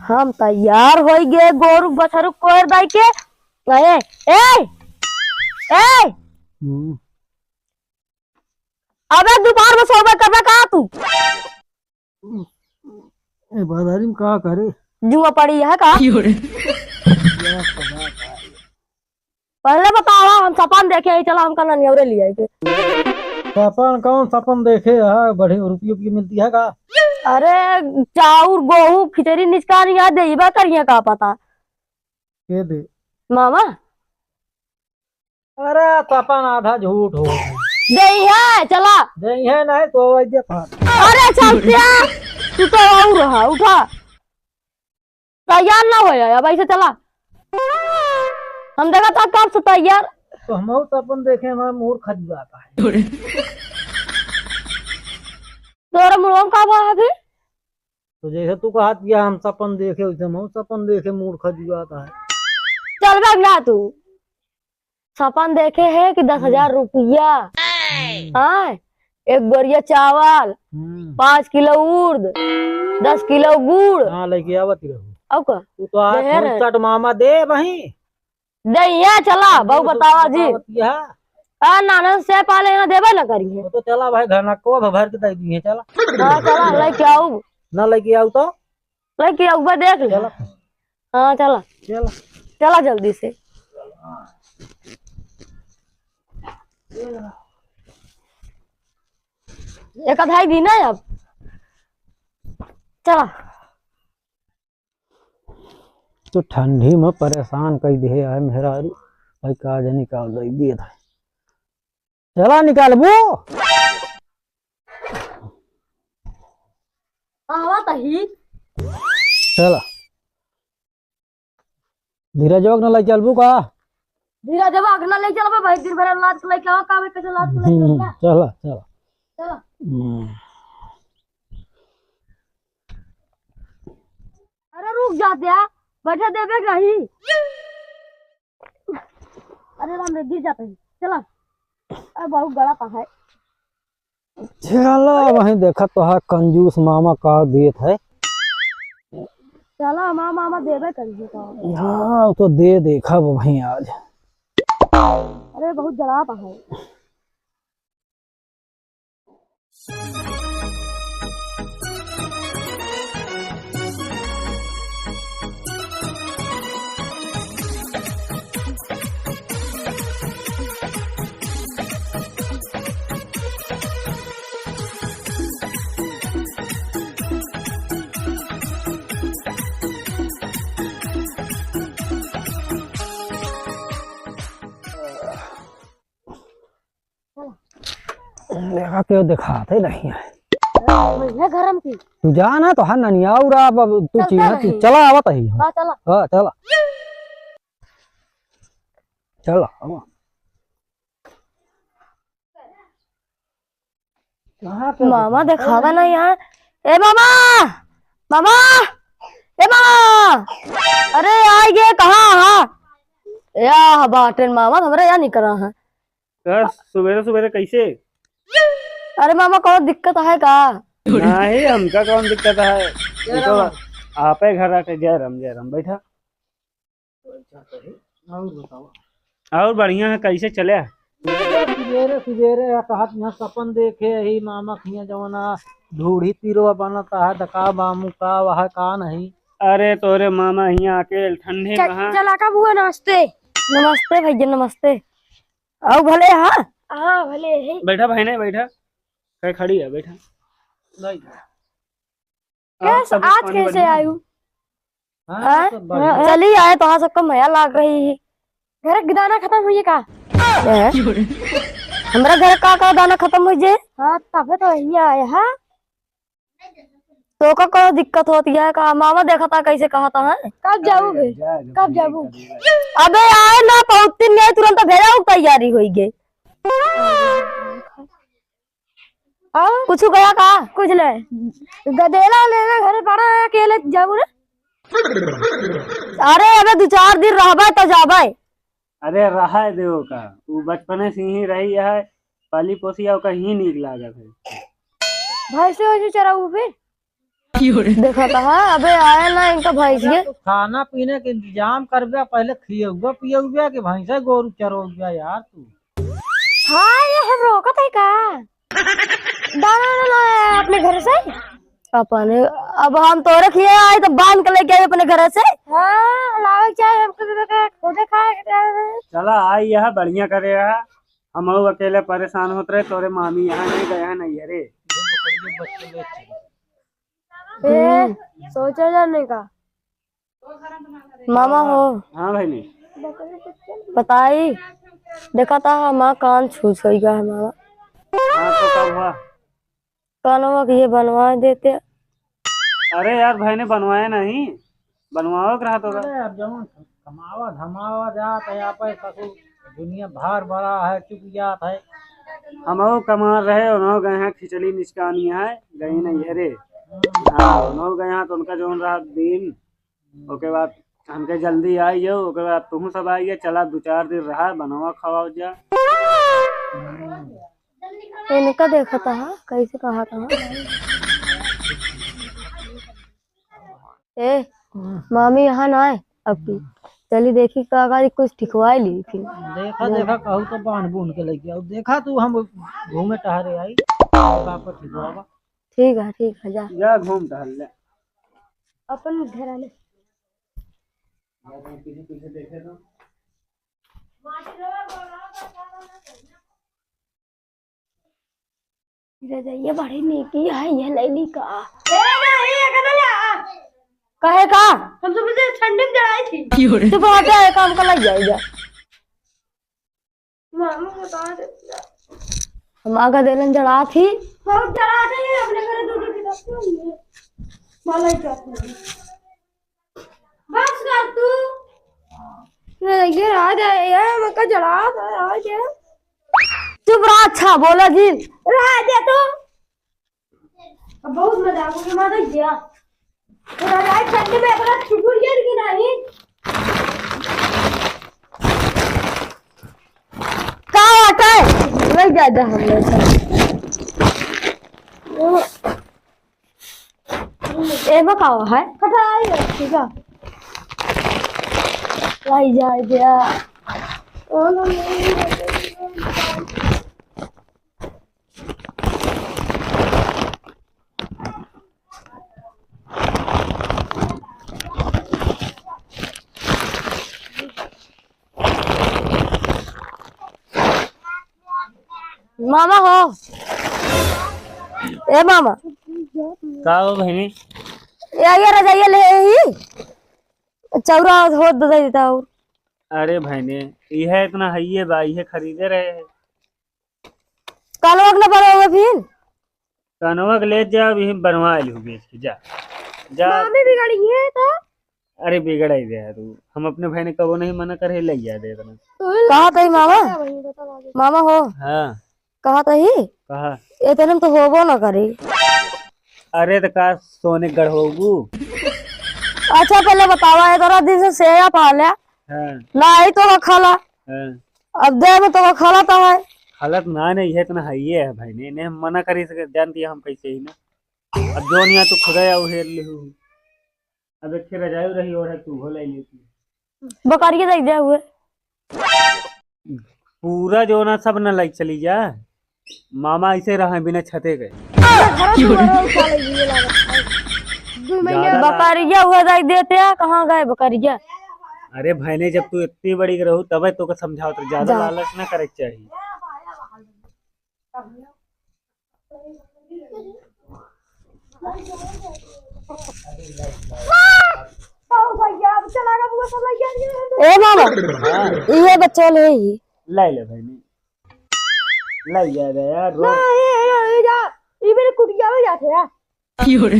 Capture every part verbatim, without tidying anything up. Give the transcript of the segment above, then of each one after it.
हम तैयार होइ गए गोरू बछरू कोयर दाई के। ए, ए, ए! हम्म। अबे दोपहर में सोबे करबे का तू? ए, बाजारी में का करे? जुआ पड़ी है का? पहले बतावा, हम सपन देखे ही, चला हमका ननियौरे लियाई के। सपन कौन सपन देखे है? बढ़िया रुपये उपिये मिलती है का? अरे चाउर, गोहूँ, खिचड़ी निचका नहीं है, देबा करिए का पता। के दे? मामा। अरे सपन आधा झूठ हो। देइहैं, चला। देइहैं नहीं तो वही देखा। अरे चलतिया, तू तो और रहा, उठा। तैयार ना होया, अब ऐसे चला। हम देखा था कब से तैयार। तो हम सपन देखे, हमारा मूड खजुआता है। तोरा मुड़वा में का बा अभी? तो जैसे तू कहत या हम सपन देखे, वैसे हम सपन देखे, मूड खजुआता है। चल भाग ना तू। सपन देखे है कि दस हजार रुपया, हाँ, एक बोरिया चावल, हम्म। पाँच किलो उर्द, दस किलो गुड़। हाँ, लेके आवत रहू। और का? तू तो आज जहर है। फुर्सत मामा दे वहीं। देइहैं, चला, बहु बतावा जी। बतावत या। आ, नाना से पाले यहाँ देबे न करिए। वो तो चला भाई, घनकवा भर के दे दिए, चला। हाँ, चला, लेके आऊ। ना लेके आऊ तो? लेके आऊ, बा देख ले। चला। हाँ, चला। चला। चला जल्दी से। एक आधाई दी ना अब। चला। तो ठंडी में परेशान कई दिहे आए मेहरारू, भाई का जानी का दे दिए था। चला निकालबू। आवा तही। चला। धीरजवा के ना ले चलबू का? धीरजवा के ना ले चलबे भाई, दिन भर लात के लेके आवा, का भाई कैसे लात के लेके हम्म, आवा? चला, चला। चला। हम्म। अरे रुक जा द्या, बैठे देबे नहीं। अरे राम रे, गिर जाते हैं। चला। अरे बहुत बड़ा पा है। चला, वहीं देखा तो है कंजूस मामा का देत है। चला, मामा, मामा देबे करिए तो। हाँ, वो तो दे देखा वो वहीं आज। अरे बहुत जड़ा पा है। देखा, केहू देखाते नहीं है। भैया गरम की। तू जा ना, तो हर ननियाऊ रहा, अब तू चलता चीन्हा, तू नहीं। चला, आवत ही हम। हाँ, चला। हाँ, चला। चला, आवा। कहाँ पे मामा देखावा ना यहाँ। ए मामा, मामा, ए मामा, अरे आ ये कहाँ, हाँ? या बाटेन मामा, हमरा या निकरा है। यार, सुबेरे सुबेरे कैसे? अरे मामा, कौनो दिक्कत है का? नहीं, हमका कौन दिक्कत है? ये तो आपे घर आके, जय राम, जय राम, बैठा। और बताओ। और बढ़िया है, कैसे चले? सुबेरे सुबेरे या कहत यहाँ सपन देखे ही मामा खिया जवना ढूढ़ी तीरवा बनता है, दका बामू का वह का नहीं। अरे तोरे मामा हियाँ अकेल ठंडे च-, कहाँ? चला का बुआ, नमस्ते। नमस्ते भैया, नमस्ते। आओ भले, हाँ? हाँ, भले है। बैठा बहिने, बैठा। कहे खड़ी है, बैठा। नहीं। और कैस-, तबीयत आज पानी कैसे बढ़िया है? आयु? हाँ, हाँ? सब बढ़िया। चली आए, तो हाँ सबका मया लाग रही है। घर के दाना खतम हुई का? हैं? हमरा घर का, का दाना खतम हुई जे? हाँ, तबे तो यहीं आए, हाँ। तो का कौनो दिक्कत होती है का? मामा देखा था कैसे कहा था, हैं? कब जाओगे? कब जाओगे? अबे आए ना, बहुत दिन नहीं, तुरंत भेजा, तैयारी होई गई। और? कुछ गया का? कुछ नहीं। गदेला लेने घर पड़ा है, अकेले जाबू ना। अरे अबे दो चार दिन रहबे तो जाबे। अरे रहा है देव का, वो बचपने से ही रही है, पाली पोसी ओका ही नीक लागत है। भैंसे वैसे चराऊ फिर? देखा था, हाँ, अबे आया ना इनका भैंस के। तू खाना पीने के इंतजाम करबे, पहले खियौबे पियौबे कि भैंसे गोरू चरौबे यार तू? हाँ, ये हम रोकत है का? दाना ना लाया अपने घर से? अपने, अब हम तोरे खिए आई तो बांध के लेके आई अपने घर से। हाँ, लावे के चाहे हमको तो खुदे खाए के चाहे। चला आई यह बढ़िया करे रहा। हम अकेले परेशान होत रहे, तोरे मामी यहाँ नहीं गए हैं, नहीं है रे। ए, सोचा जाने का। मामा हो। हाँ भाई नहीं। बताई, देखा था हमार कान छूछ होई गया है मामा। हाँ तो का हुआ? कानवा के ये बनवा देते। अरे यार भाई ने बनवाया नहीं, बनवाओ के रहा तो। अरे यार जवन कमावा धमावा जात है यहाँ पे ससुर, दुनिया भार बड़ा है, चुक जात है। हमहू कमा रहे, उन्हों गए हैं खिचड़ी निचकानी है, गई नहीं है रे। हाँ, उन्हों गए हैं तो उनका जौन रहा दिन, ओके बाद हमके जल्दी आइयो, ओके बाद तुहू सब आइए, चला दो चार दिन रहा, बनवा खवाओ जा। इनका देखा था, कैसे कहा था? ए, मामी यहाँ ना आए अब की। चली देखी का गाड़ी कुछ ठिकवाई ली फिर। देखा, देखा, कहू तो बांध बूंद के लेके आओ। देखा तू हम घूमे टहरे आई, का पर ठिकवावा। ठीक है, ठीक है, जा। जा घूम टहल ले। अपन घर आने। पीछे, पीछे देखे तो। रजइया बड़ी नीकी है, ये लैली का। ए, ना, ए, ये कहाँ ला? काहे का? हम सब से ठंडी में जलाई थी। चुप हो जा, ये काम का लग जाएगा। मामा बता दे। हम आगा देलन जड़ा थी। हम जड़ा थे, अपने घर दो दो किताब क्यों लिए? माला ही क्या थी? बस कर तू। नहीं, ये रहा दे, ये हमका जड़ा था, रहा दे। चुप रहा, अच्छा, बोला जिन। रहा दे तू। अब बहुत मजा आ गया, मजा गया। तो रजाई ठंड में अपना चुगुल ये कि नहीं? का बात है? ले जा, जा हम ले जा। एमे का है? कटाई है, ठीक है। लाई जाए दिया। मामा हो, ए मामा। का हो बहिनी? या, या रजाइया ले ही, चौरा होत दे देता और। अरे बहिनी, इहे इतना हइये बा, इहे खरीदे रहे हैं। कानवा के ना बनवावे फिर? कानवा के ले जा, अभी बनवा लिहू बेच के, जा। जा। मामी बिगड़ी है तो? अरे बिगड़ाई दे यार तू, हम अपने भाई ने कबो नहीं मना करे, ले जा दे इतना। कहा तही मामा? मामा हो। हाँ। कहा तही? कहा? इतने में तो होबो ना करी। अरे तो का सोने गढ़ होगू? अच्छा पहले बतावा, इतना दिन से सेया पाले। हाँ। ना आई तो खाला। हाँ। अब दे में तो खाला तो है। खाला तो ना नहीं है, इतना है ये है भाई, नहीं, नहीं हम मना करी सके, जानती है हम कैसे ही ना। अब जो नहीं तू खुदा या उहेर ले हूँ। अब एक रजाई रही और है, तू हो ले लेती। बकरिया देख दे हुए। पूरा जो ना सब ना लाइक चली जा। मामा ऐसे रहे बिना छते के। बकरिया हुआ दाई देते हैं, कहाँ गए बकरिया? अरे भाई ने जब तू इतनी बड़ी रहू तबे तो का समझावत रहे, ज्यादा जा। लालच ना करे के चाहिए। ए मामा, हाँ। ये बच्चा ले ही। ले ले भाई ने। ले जा रे यार, रो। ना, ये, ये, ये जा, ये मेरे कुटिया में जाते हैं। अरे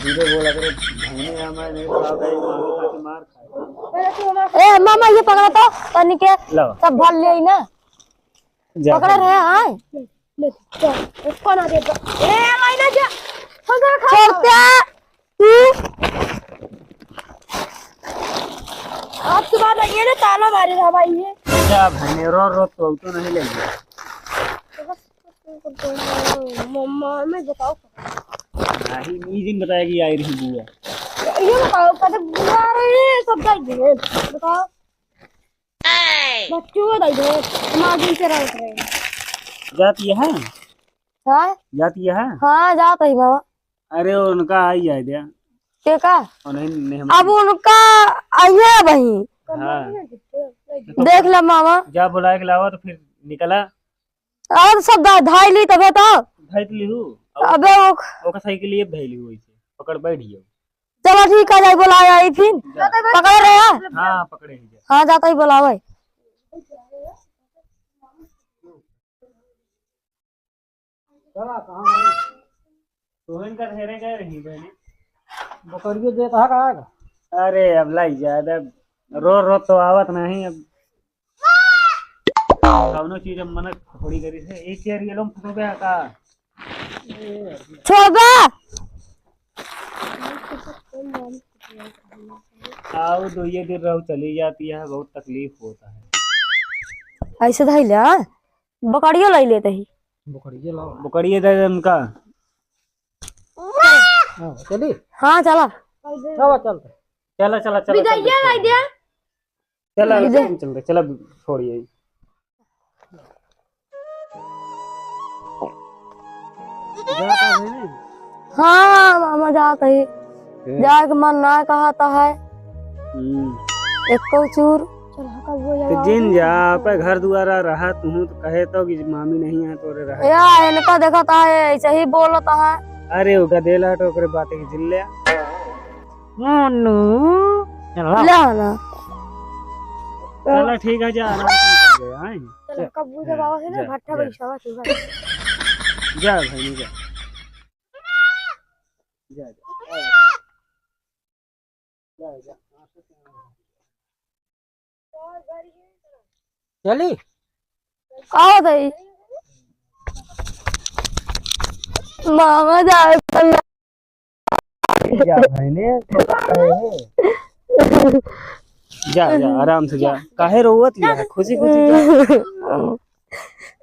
धीरे बोला करो, भाई ने हमारे नहीं तो आ गई, मार खा के मार खाए। ए मामा, ये पकड़ा तो, तनी के लो। सब भर ले ना। जा पकड़ा भाई। रहे, आए। ले, ले, चल, इसको ना दे, ए, लाई ना जा। छोड़ दे, खा। छोड़ते। तू आज के बाद आइए ना, ताला मारे था भाई ये। जा भाई ने रो रो तो, तो नहीं ले गया। मम्मा, मैं बताओ। नहीं, ई दिन बताया कि आई रही बुआ। ये बताओ, कदे बुआ आ रही है, सब जाई दे। बताओ। बच्चों को दे दो, हम आगे से रह रहे हैं। जाती है? हाँ? जाती है? हाँ, जात ही मामा। अरे, उनका आई जाए दे। के का? उन्हें, नहीं, हम अब उनका आइए बही। हाँ। देख ले मामा। जा बुलाए के लावा तो फिर निकला। और सब धा-, धाई ली तबे तो। धाई तो ली हूँ। अबे वो ओका साइकिल ये धाई ली हूँ इसे। पकड़ बैठ गया। चलो ठीक है, जाई बोलाए आई फिर। जा। पकड़े रहे हैं? हाँ, पकड़े ही जा। हाँ, जाता ही बोलावे। चला, कहाँ है? तोहन का घेरे गए रही बहनी। बकरियो देत हा का? अरे, अब लाई जाए, अब रो रो तो आवत नहीं, अब कौनो चीज अब मनक थोड़ी करी से। एक यार ये लोग फंसो गया का? छोड़ दे। आओ, दो ये दिन रहो, चली जाती है, बहुत तकलीफ होता है। ऐसे धाई ला। बकरियो लाई लेते ही। बकरियो लाओ। बकरिए दे दे उनका। हाँ, चली। हाँ, चला। चला, चलते। चला, चला, चला, बिजइया चलते। लाई दे। चला, बिजय। चलते, चला, छोड़िए। जाता है नहीं? हाँ, मामा जात ही। हम्म। जाए के मन ना कहता है। हम्म। एको चूर। तो जिन जा, आपे घर दुआरा रहा, तुहूँ तो कहे तो कि मामी नहीं है तोरे रहा। या, इनका देखता है, ऐसे ही बोलता है। अरे, वो गदेला तो ओकरे बात की जिन ले। मोनू, चला। ले आना। चला, ठीक है, जा, आराम से निकल गए, हैं? चल, जा, कब बुझे हाँ, बाबा से ना जा, भट्ठा जा। बैठावा तू, जा। जा भाई, जा। जा, जा। जा, जा। चली? का होत है? मामा जाए वाला। जा भाई ने। जा, जा, आराम से जा। काहे रोवत ही है? खुशी खुशी जा।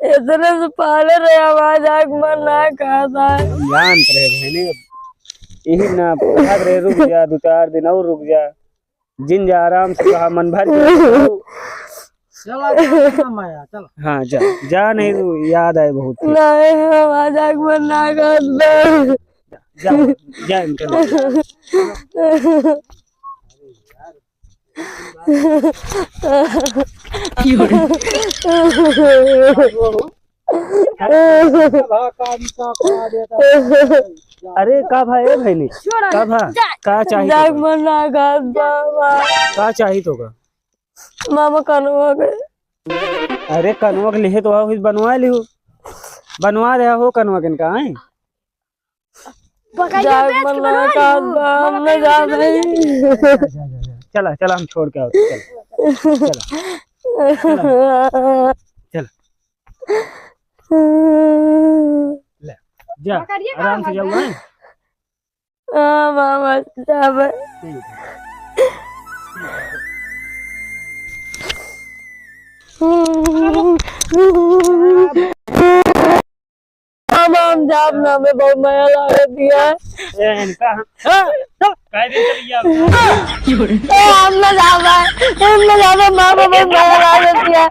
इतने से पहले रे आवाज आग मन ना खाता है। जानत रहे भाई ने, यही ना, भाग रहे, रुक जा, दो चार दिन और रुक जा। जिन जा, आराम से कहा, मन भर के। चला, चला, चला, माया, चला। हाँ, जा, जा, नहीं तो याद आए बहुत कुछ। नहीं, आवाज आग मन ना खाता। जा, जा, इनका ले। अरे का भा, ए भैनी, छोड़ा का ना, भा, जा। का चाही जाग तोका? मन ना खात बाबा। का चाही तोका? मामा कनवा के। अरे कनवा के लिहे तो आओ, बनवा लिहो, बनवा दे हो कनवा के इनका, हैं? बकरिया जाग बेच के मन बनवा ना खात लिहो। बा, हम ना जात हई। चला, चला, हम छोड़ के आओ, चला, चला, चला, चला। ले, जा, बकरिया आराम से कहाँ जाओ, भागा? हैं? हाँ, मामा, जाबे। ठीक है। मामा, हम जाब ना, हमें बहुत मया लागत है। ए, इनका हम, ए, चल, काहे दिन चली जाओ? ए, हम ना जाबे, हम ना जाबे, मामा, बहुत मया लागत है।